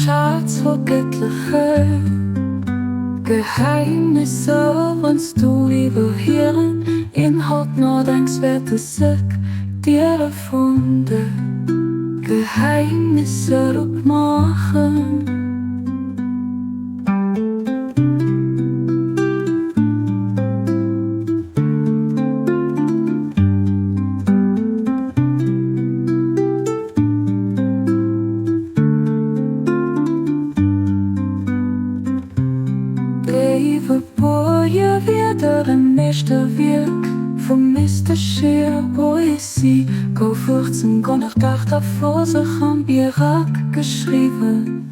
Schatz voll gëttlecher Geheimnisser. Wanns du iwwer hiren Inhalt nodenks, wäerte sech d'Diere vun de Geheimnisser opmaachen. Déiwe Buerge Wierder, e Meeschterwierk vu mystescher Poesie, gouf 1858 am Irak geschriwwen.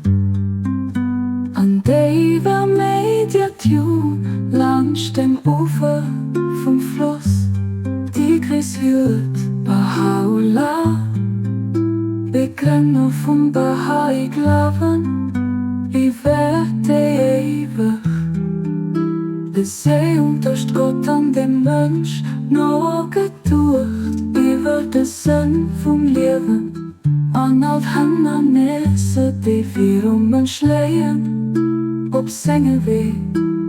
An déiwer Mediatioun laanscht dem Ufer vum Floss Tigris huet Bahá'u'lláh, Begrënner vum Bahá'í Glawen, iwwer déi éiweg Bezéiung tëscht Gott an dem Mënsch nogeduecht, iwwer de Sënn vum Liewen. An all d'Hënnernisser, déi virum Mënsch léien, op senge Wee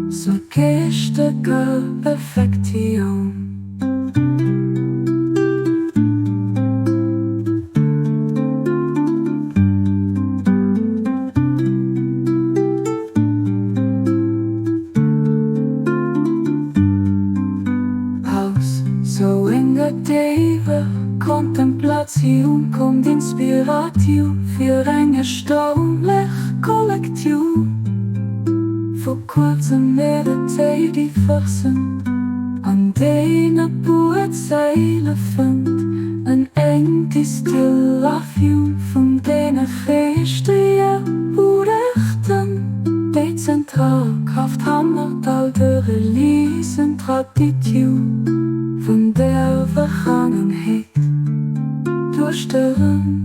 zur geeschteger Perfektioun. Aus sou enger déiwer Kontemplatioun koum d'Inspiratioun fir eng erstaunlech Kollektioun vu kuerze Meditative Versen, an deene puer Zeile fënnt en eng Distillatioun vun deene geeschtege Urechten, déi zentral Kraaft hannert all de reliéisen Traditioun vun der Vergaangenheet duerstellen.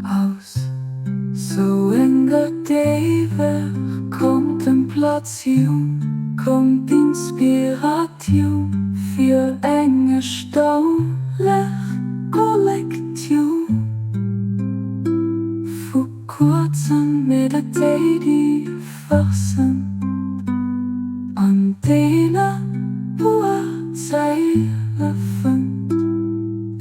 Aus sou enger déiwer Kontemplatioun koum d'Inspiratioun fir eng erstaunlech Kollektioun vu kuerzen meditative Versen, an deene puer Zeile fënnt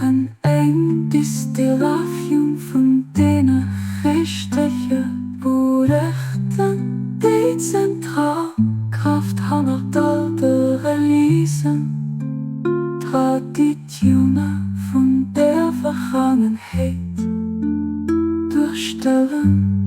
en eng Distillatioun vun deene richtege Urechten, déi zentral Kraaft hannert all de reliéisen Traditioune vun der Vergaangenheet duerstellen.